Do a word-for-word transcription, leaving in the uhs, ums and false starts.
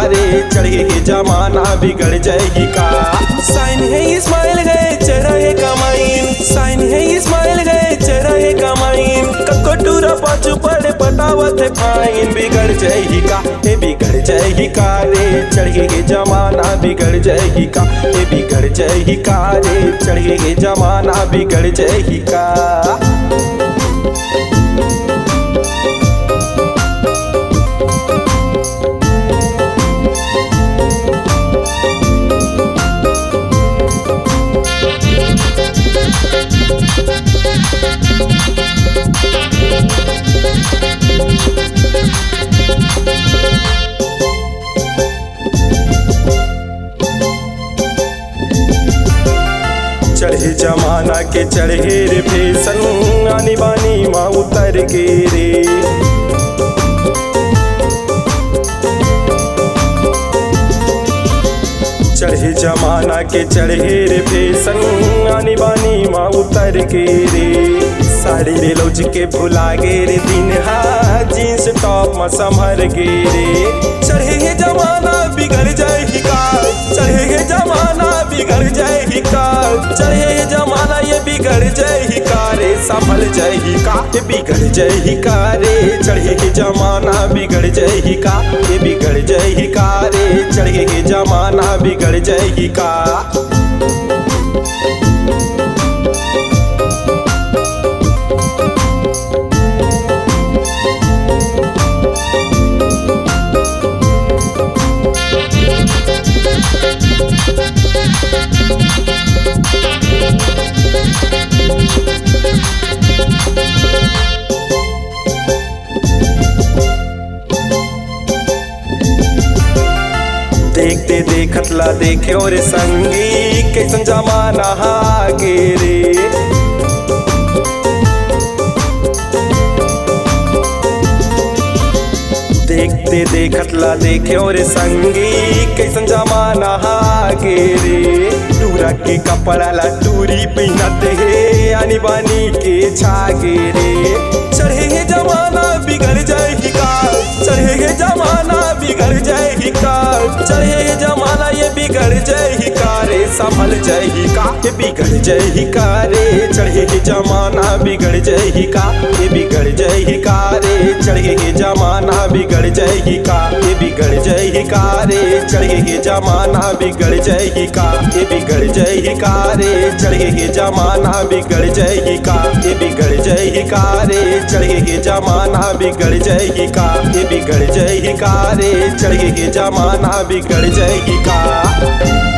अरे चढ़े हे जमाना बिगड़ जाही का। साइन हे इस्माइल गए चरा हे कमाइन, साइन हे इस्माइल गए चरा हे कमाइन। कक्को टूरा पाछू पड़े पटावत हे फाइन। बिगड़ जाही का, ए बिगड़ जाही का रे, चढ़े हे जमाना बिगड़ जाही का। ए बिगड़ जाही का रे, चढ़े हे जमाना बिगड़ जाही का। चढ़े जमाना के चढ़े रे फैशन, आनी बानी मा उतर गे रे। चढ़े जमाना के चढ़े रे फैशन, आनी बानी मा उतर गे रे। साड़ी ब्लाउज के भुला गे रे दिन हा, जींस टॉप मा संभर गे रे। चढ़े हे जमाना बिगड़ जाही का, चढ़े हे जमाना बिगड़ जाही का। चढ़े हे जमाना ये बिगड़ जाही का रे, संभल जाही का, ये बिगड़ जाही का रे। चढ़े हे जमाना बिगड़ जाही का, ये बिगड़ जाही का रे। चढ़े हे जमाना बिगड़ जाही का। देखते देखत ला देखे और संगी, कैसन जमाना हा गे रे। देखते देखत ला देखे और संगी, कैसन जमाना हा गे रे। टूरा के कपड़ा ला टूरी पहनत हे, आनी बानी के छा गे रे। चढ़े हे जमाना बिगड़ जाही का, चढ़े हे जमाना बिगड़ जाही का। चढ़े हे जमाना ये बिगड़ जाही का रे, संभल जाही का, ये बिगड़ जाही का रे। चढ़े हे जमाना बिगड़ जाही का, ये बिगड़ जाही का रे। चढ़े हे जमाना बिगड़ जाही का, ये बिगड़ जाही का रे। चढ़े हे जमाना बिगड़ जाही का, ये बिगड़ जाही का रे। चढ़े हे जमाना बिगड़ जाही का, ये बिगड़ जाही का रे। चढ़े हे जमाना बिगड़ जाही का, ये बिगड़ जाही का रे। चढ़े हे जमाना बिगड़ जाही का।